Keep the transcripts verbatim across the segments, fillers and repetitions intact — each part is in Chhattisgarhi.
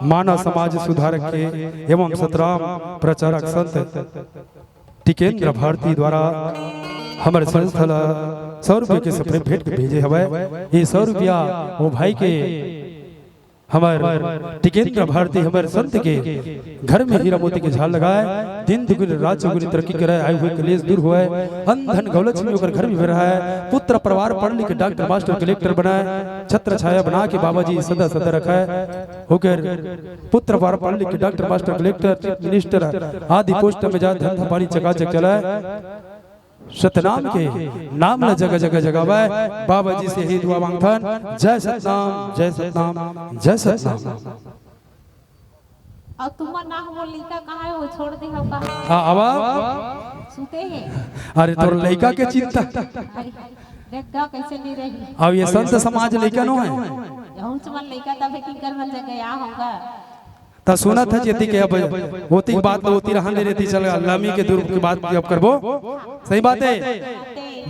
मानव समाज सुधारक के एवं सतनाम प्रचारक संत टिकेंद्र भारती द्वारा हमर संस्था ला सौ रुपया के सप्रेम भेंट के भेजे हवय। ये सौ रुपया वो भाई के, हमर टिकेंद्र भारती हमर संत के घर में हीरा मोती के झाल लगाए, दिन दुगुनी रात चौगुनी तरक्की करे, आए हुए कलेश दूर होए, अन धन गौलक्ष्मी ओकर घर में रहय, पुत्र परिवार पढ़ लिख डॉक्टर मास्टर कलेक्टर बनाए, छत्र छाया बना के बाबा जी सदा सदा रखय। ओकर पुत्र परिवार पढ़ लिख doctor master collector chief minister आदि पोस्ट में जाए, धंधा पानी चकाचक चलाए, सतनाम के नाम ला जगह जगह जगावय। बाबा जी से ही दुआ मांगथन। जय सतनाम, जय सतनाम, जय सतनाम। अउ तुमन ना हो, मोर लइका कहाँ हे, वो छोड़ दे हो का? हाँ, आवा। सुते हे। अरे, तोर लइका के चिंता। अरे, देख गा, कैसे नहीं रही। अब ये संत समाज लइका नो है। यहूच मन लइका तबे किंकर मन जगह या होगा। त सुनत हे जेती के अब ओती के बात तो ओती रहन दे रेती, चल लमी के दूर के बात अब करबो। सही बात है।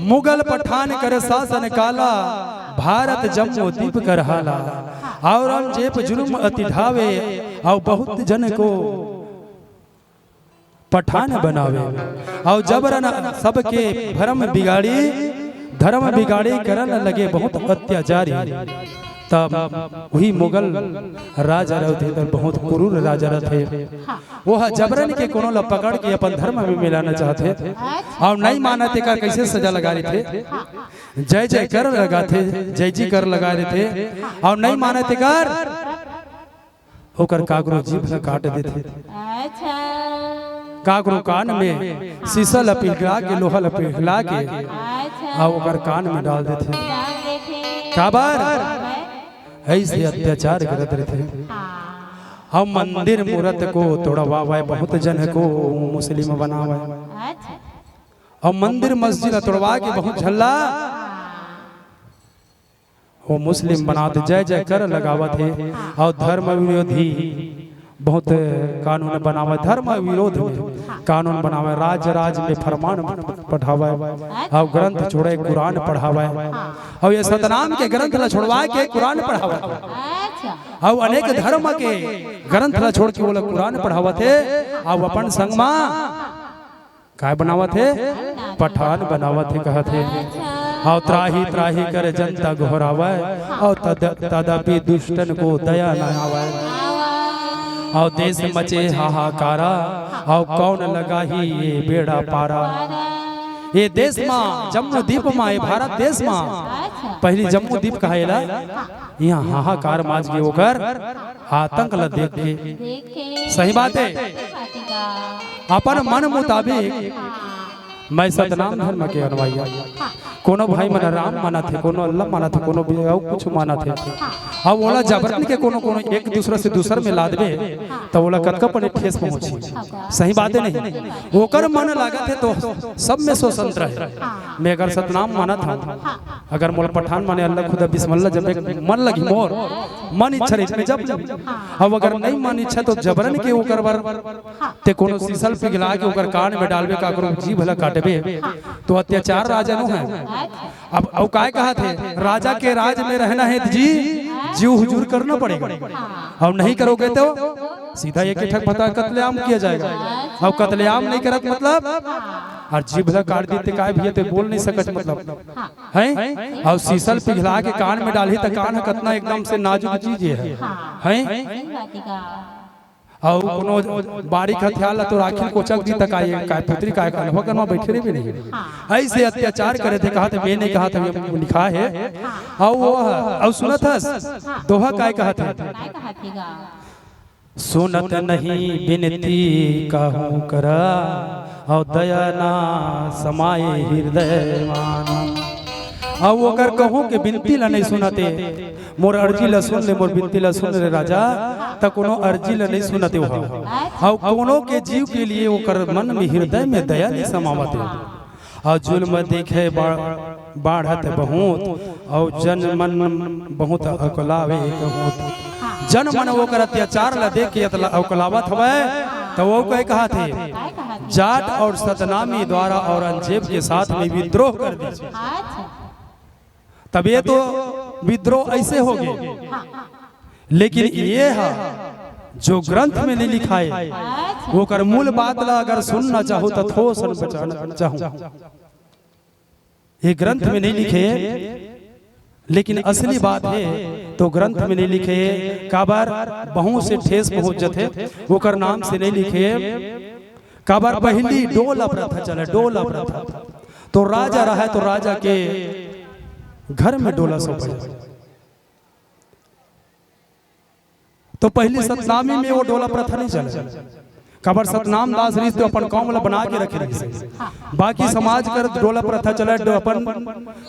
मुगल पठान करे शासन काला, भारत जम्मो दीप कर हाला। औरंगजेब जुल्म अति ढावे, और बहुत जन को पठान बनावे, और जबरन सबके भरम बिगाड़ी, धर्म बिगाड़ी, करन लगे बहुत अत्याचारी। तब वही मुगल राजा रहते, त बहुत क्रूर राजा रहते। वो ह जबरन के कोनो ला पकड़ के अपन धर्म में मिलाना चाहते, और नहीं मानत तेकर कैसे सजा लगा रहे थे। जय जय कर लगा थे, जय जी कर लगा रहे थे, और नहीं मानत तेकर ओकर काकरो जीभ ला काट देथे। अच्छा। काकरो कान में शीशा ला पिघला के, लोहा ला पिघला के, अच्छा। आ ओकर कान में डाल देथे। डाल देथे। काबर? ऐसे अत्याचार करत रहिथे। हाँ। हम मंदिर मूरत को तोड़वावे, बहुत जन को मुस्लिम बनावे। अच्छा। और मंदिर मस्जिद ला तोड़वा के बहुत झल्ला वो मुस्लिम बनावत, जय जय कर लगावत हे। और धर्म विरोधी बहुत कानून बनावे, धर्म विरोध में कानून बनावे, राज राज में फरमान पठावे, और ग्रंथ छोड़े, कुरान पढ़ावे, और ये सतनाम के ग्रंथ ला छोड़वा के कुरान पढ़ावे, अच्छा। और अनेक धर्म के ग्रंथ ला छोड़ के वो लोग कुरान पढ़ावत हे, और अपन संग मा काय बनावत हे? पठान बनावत हे, कहत हे। अच्छा। और त्राहि त्राहि कर जनता गोहरावय, और तद-, तदपि दुष्टन को दया न आवय। और देश मचे हाहाकारा, और कौन लगाही ये बेड़ा पारा। ये देश मा, जम्मू दीप मा, ये भारत देश मा, अच्छा। पहली जम्मू दीप कहा एला, यहाँ हाहाकार माज के ओकर आतंक ला देख के। देख के। सही बात है। सही बात है। अपन मन मुताबिक हाँ। मैं सतनाम धर्म के अनुयायी हूँ। हाँ। कोनो भाई मन राम मानत हे, कोनो अल्लाह मानत हे, कोनो भी अउ कुछ मानत हे। हाँ। अब ओला जबरन के कोनो कोनो एक दूसरा से दूसर में ला देबे, हाँ। त ओला कतका पनी ठेस पहुँची। हाँ। सही बात है नहीं? ओकर मन लागत हे तो सब में स्वतंत्र है। हाँ। मैं अगर सतनाम मानत हूँ, हाँ। अगर मोला पठान माने अल्लाह खुदा बिस्मिल्लाह जब एक मन लगी मोर, मन इच्छा रही मैं जब लूं। अब अगर नहीं मन इच्छा तो जबरन के ओकर बर ते कोनो सीसल पिघला के ओकर कान में डालबे, काकरो जीभ ला काटबे, तो अत्याचार राजा नो है। अब अउ काय कहत हे, राजा के राज में रहना है जी, जीव हुजूर करना पड़ेगा। और नहीं करोगे तो सीधा एक ही ठक पता कत्लेआम किया जाएगा। और कत्लेआम नहीं करत मतलब, और जीभ ला काट देते काय भैया, ते बोल नहीं सकत मतलब। हैं? और सीसल पिघला के कान में डालही त कान ह कतना एकदम से नाजुक चीज है। हैं? सही बात है का। और कोनो बारीक हथियार ला तो राखिल कोचक दी त काय, काय पुत्री काय कान हो करमा बैठे रहे भी नहीं। ऐसे अत्याचार करे थे, कहा थे, मैं नहीं कहा था, ये लिखा है। और वो, और सुनत हस, दोहा काय कहा थे? काय कहा थे गा? सुनत नहीं बिनती कहूँ करा, और दया ना समाए हृदय मान। अब ओकर कहूँ के बिनती ला नहीं सुनते, मोर अर्जी ला सुन ले, मोर बिनती ला सुन ले राजा, त कोनो अर्जी ला नहीं सुनते हो। और कोनो के जीव के लिए ओकर मन में, हृदय में दया नहीं समावते। और जुल्म देखे बा-, बाढ़त बहुत, और जन मन बहुत अकलावे बहुत। जन मन ओकर अत्याचार ला देख के अतला-, अकलावत हवय, त वो कहे कहा थे, जाट और सतनामी द्वारा औरंगजेब के साथ में विद्रोह कर दीजिए। तब ये तो विद्रोह ऐसे हो गए। लेकिन ये है, जो ग्रंथ में नहीं लिखाए, ओकर मूल बात ला अगर सुनना चाहूं, तो थोर सन बचाना चाहूं। ये ग्रंथ में नहीं लिखे, लेकिन असली बात हे तो ग्रंथ में नहीं लिखे। काबर बहुत से ठेस पहुंच जथे, ओकर नाम से नहीं लिखे। काबर पहली डोला प्रथा चले, डोला प्रथा। तो राजा रहे तो राजा के घर में डोला सौंपे। तो पहली सतनामी में वो डोला प्रथा नहीं चले। काबर सतनाम दास रहिस तो अपन कौम ला बना के रखे रहिस। बाकी समाज कर डोला प्रथा चले, जो अपन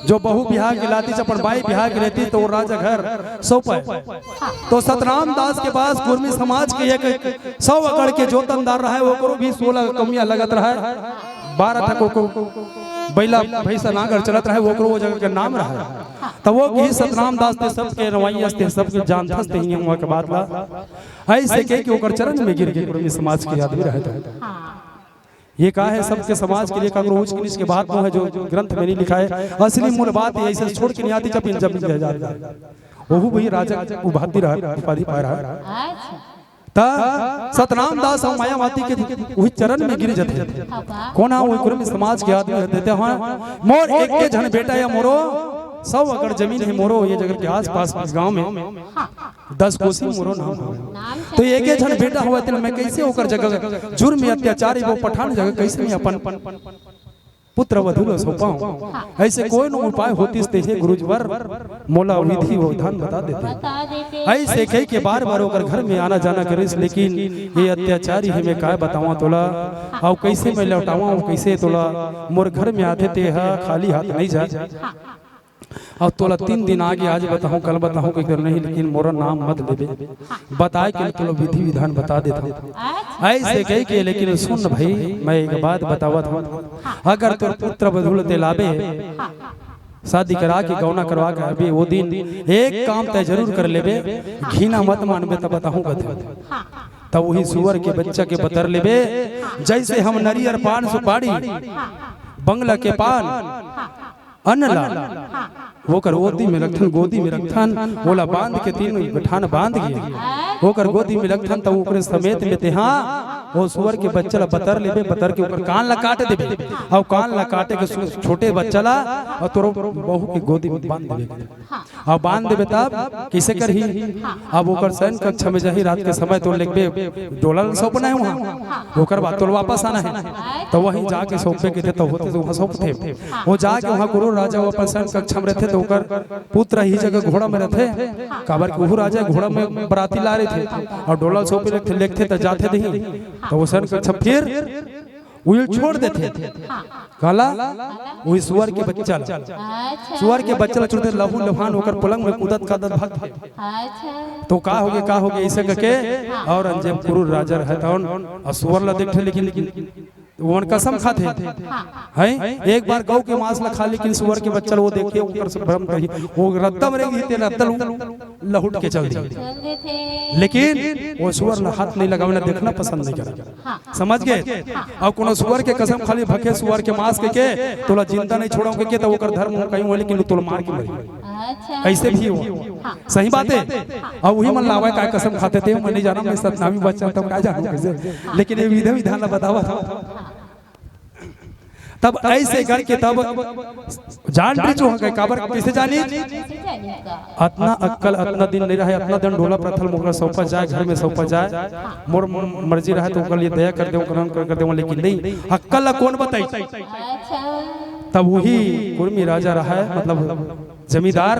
जो बहू बिहाव के लातिस, अपन बाई बिहाव के रहतिस, तो वो राजा घर सौंपे। तो सतनाम दास के पास कुर्मी समाज के एक सौ एकड़ के जोतनदार रहे, ओकरो भी सोलह कमिया लगत रहे, बारह ठक ओकर बैला भैंसा नांगर चलत रहे, ओकरो वो जगह के नाम रहे। तब वो कही सतनाम दास ते सबके रवैया ते सबके जानथस ते ही हुआ के बात ला। ऐसे कह के ओकर चरण में गिर के कुर्मी समाज के आदमी रहे। तो ये का है, सबके समाज के लिए काकरो ऊंच नीच के बात नो है, जो ग्रंथ में नहीं लिखा है। असली मूल बात ये ऐसे छोड़ के नहीं आती, जब जब दिया जाता है। वहू भी राजा उपाधि रहा, उपाधि पाए रहा। अच्छा। त सतनाम दास अउ मायावती के वही चरण में गिर जथे। कोन हा? वो कुर्मी समाज के आदमी देते हैं, मोर एक के झन बेटा या मोरो सौ एकड़ जमीन है मोरो, ये जगह के आसपास इस गांव में दस कोसी मोरो नाम है। तो ये एक झन बेटा हुआ, तेन मैं कैसे ओकर जगह जुर्म अत्याचार वो पठान जगह कैसे मैं अपन पुत्र वधू ला सौंपाऊं? ऐसे कोई न उपाय होतिस ते हे गुरुजवर, मोला विधि विधान बता देते। ऐसे कह के बार बार ओकर घर में आना जाना करिस, लेकिन ये अत्याचारी हे, मैं काय बतावां तोला, अउ कैसे मैं लौटावां, अउ कैसे तोला मोर घर में आथे ते ह खाली हाथ नहीं जाए। अउ तोला तीन दिन आगे आज बताहूं, कल बताहूं, कह के नहीं, लेकिन मोरा नाम मत लेबे, बताए के तोला विधि विधान बता देथंव। ऐसे कह के, लेकिन सुन भाई, मैं एक बात बतावत हूं, अगर तोर पुत्र वधू ल ते लाबे, शादी करा के गौना करवा के अबे, वो दिन एक काम तय जरूर कर लेबे, घिना मत मानबे, तब बताहूं कथे। तब वही सुअर के बच्चा के बतर लेबे, जैसे हम नरियर पान सुपारी बंगला के पान अन्न ला ओकर गोदी में रखथन, गोदी में रखथन, ओला बांध के तीन गठान बांध के ओकर गोदी में रखथन, त ओकरे समेत में तेहा ओ सुअर के बच्चा ला बतर लेबे, बतर के ओकर कान ला काट देबे, अउ कान ला काटे के सु-, छोटे बच्चा ला अउ तोर बहू के गोदी में बांध देबे। अउ बांध देबे तब कइसे करही? अब ओकर शयन कक्ष में जाही, रात के समय तोर लेगबे, डोला ल सौंपना हे उहां, ओकर बाद तोर वापस आना हे, त वहीं जाके सौंपे कहिथे, त होथे त उहां सौंपथे। वो जाके उहां कुरूर राजा वो अपन शयन कक्ष में रहिथे, त ओकर पुत्र ही जगह घोड़ा में रहिथे, काबर कि उहू राजा घोड़ा में बराती ला रहिथे, अउ डोला ल सौंपे लेगथे, लेगथे त जाथे नहीं, त वो शयन कक्ष फिर उही ल छोड़ देथे। काला? उही सुअर के बच्चा ला। अच्छा। सुअर के बच्चा ला छोड़ दे, लहू लुहान ओकर पलंग में कूदत कादत भागथे। अच्छा। तो का होगे, का होगे, अइसे कहिके, अउ अंजेब कुरूर राजा रहे तउन, अउ सुअर ला देखथे, लेकिन ओमन कसम खाथे। हैं? एक बार गऊ के मांस ला खा, लेकिन सुअर के बच्चा ला वो देखे, ओकर से भरम कही, वो रद्दा म रेंगही ते रद्दा ल लहुट के चल दी। चल देथे। लेकिन वो सुअर ला हाथ नहीं लगावे, ना देखना पसंद नहीं करे। हाँ। समझ गे? हाँ। अउ कोनो सुअर के कसम खा ले, भखे सुअर के मांस कहिके, तोला जिंदा नहीं छोड़ंव कहिके, त ओकर धर्म कहीं हो, लेकिन तोला मार के मरही। अच्छा। अइसे भी हो। हाँ। सही बात हे। हाँ। अउ उही मन लावय काय कसम खाथे ते, मैं नहीं जानंव, मैं सतनामी बच्चा तब काय जानंव कइसे। लेकिन ये विधि विधान ला बतावत हंव। तब अइसे करके तब जान रही जो हंगे, काबर कइसे जानी? कइसे जानी का? अतना अक्कल, अतना दिन नहीं रहे, अतना दिन डोला प्रथा ल मोला सौंपा जाए, घर में सौंपा जाए, मोर म-, मर्जी रहे त ओकर लिए दया कर देंव, करम कर, कर देंव, लेकिन नहीं, अक्कल ला कोन बताई? अच्छा। तब उही कुर्मी राजा रहे, मतलब जमींदार,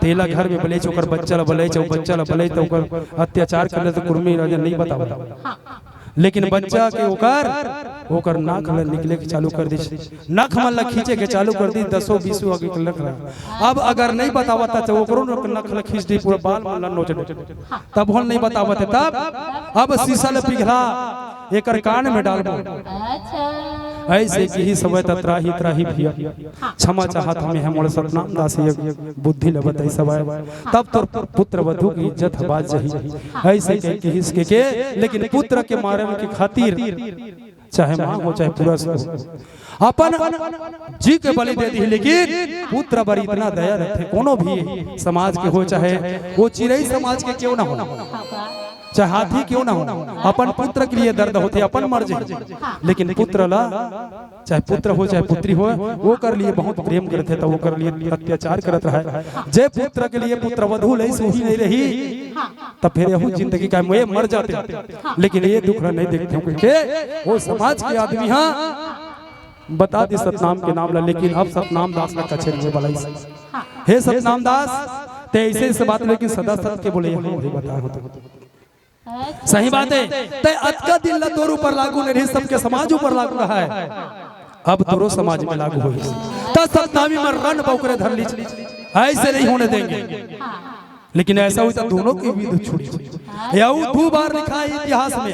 तेला घर में बलेच, ओकर बच्चा ला बलेच, अउ बच्चा ला बलेच, त ओकर अत्याचार कर ले त कुर्मी राजा नहीं बतावय। हाँ। लेकिन बच्चा के ओकर, ओकर नाक ल निकले के चालू कर दिस, नख मन ल खींचे के चालू कर दिस, दसो बीसो आगे के नख ल। अब अगर नहीं बतावत त ओकरो नख ल खींच दी, पूरा बाल मन ल नोच दे। तब होल नहीं बतावत हे, तब अब शीशा ल पिघला, एकर कान में डालबो। अच्छा। अइसे किहिस हवय त त्राहि त्राहि भैया, क्षमा चाहत हंव मैं, मोला सतनाम दास ये बुद्धि ल बताइस हवय। तब तोर पुत्र वधू के इज्जत ह बाच जही। अइसे कह किहिस के, के, लेकिन पुत्र के मारे के खातिर चाहे मां हो, चाहे पुरस हो, अपन जी के बलि दे दिही, लेकिन पुत्र बर इतना दया रहिथे, कोनो भी समाज के हो, चाहे वो चिरई समाज के क्यों ना हो। चाहे हाथी क्यों ना हो, अपन पुत्र के लिए दर्द होथे, अपन मर जाए, लेकिन पुत्र ला, चाहे पुत्र हो चाहे पुत्री हो, ओकर लिए बहुत प्रेम करथे, त ओकर लिए अत्याचार करत रहय। जे पुत्र के लिए पुत्रवधू लइस, उही नहीं रही, त फेर यहू जिंदगी का मैं मर जाते, लेकिन ये दुख ला नहीं देखते, क्योंकि वो समाज के आदमी हा बता दे सतनाम के नाम ला, लेकिन अब सतनाम दास ला कछेरी में बलाइस। हे सतनाम दास, ते ऐसे ऐसे बात, लेकिन सदा सत के बोले, हम नहीं बता होता। सही बात है। ते अतका दिन ला तोर ऊपर लागू नहीं रही, सबके समाज ऊपर लागू रहा है, अब तोरो समाज में लागू होही। त सतनामी में रन बौकरे धर लीच, ऐसे नहीं होने देंगे। लेकिन ऐसा हुई तो दोनों के विध छूट जाए। या वो दो बार लिखा है इतिहास में,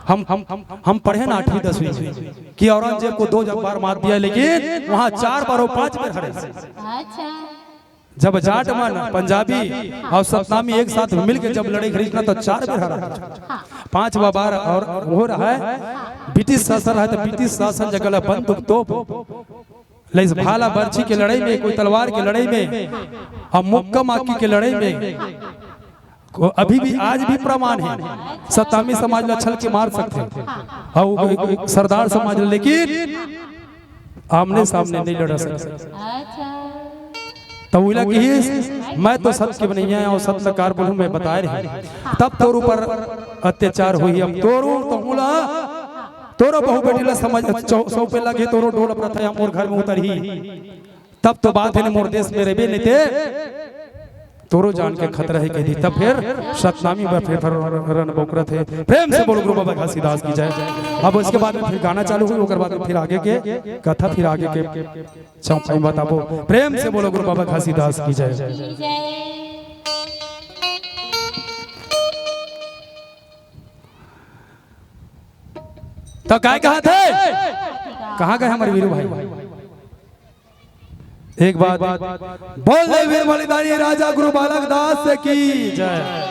हम हम हम पढ़े ना आठवीं दसवीं में कि औरंगजेब को दो जब बार मार दिया, लेकिन वहां चार बार और पांच बार हरे। अच्छा। जब जाट मन, पंजाबी और सतनामी एक साथ मिलके जब लड़े खड़ी ना, तो चार बार हरा। पांचवा बार और हो रहा है, ब्रिटिश शासन है, तो ब्रिटिश शासन जगह ला बंदूक तोप, लेकिन भाला बर्छी के लड़ाई में, कोई तलवार के लड़ाई में, और मुक्का माकी के लड़ाई में, को अभी भी, आज भी प्रमाण है, सतनामी समाज ला छल के मार सकते हैं, और सरदार समाज ला, लेकिन आमने सामने नहीं लड़ा सकते। अच्छा। तो उला कहिस, मैं तो सत के बनैया हूँ, सत ला कार बोलूँ, मैं बताए रही। तब तोर ऊपर अत्याचार होही, अब तोरो तो होला, तोरो बहू बेटी ला समझ, चौ-, सौंपे लगे, तोरो डोल प्रथा या मोर घर में उतरही। तब तो बात है ने, मोर देश में रहबे नहीं ते, तोरो जान के खतरा है कह दी। तब फिर सतनामी बर फिर, फिर रन बौकरथे। प्रेम से बोलो गुरु बाबा घासीदास की जय। अब उसके बाद में फिर गाना चालू होही, ओकर बाद में फिर आगे के कथा, फिर आगे के चौपाई बताबो। प्रेम से बोलो गुरु बाबा घासीदास की जय। तो काय कहा थे, कहाँ गए हमारे वीरू भाई? एक बात बोल दे, वीर बलिदानी राजा गुरु बालक दास की जय।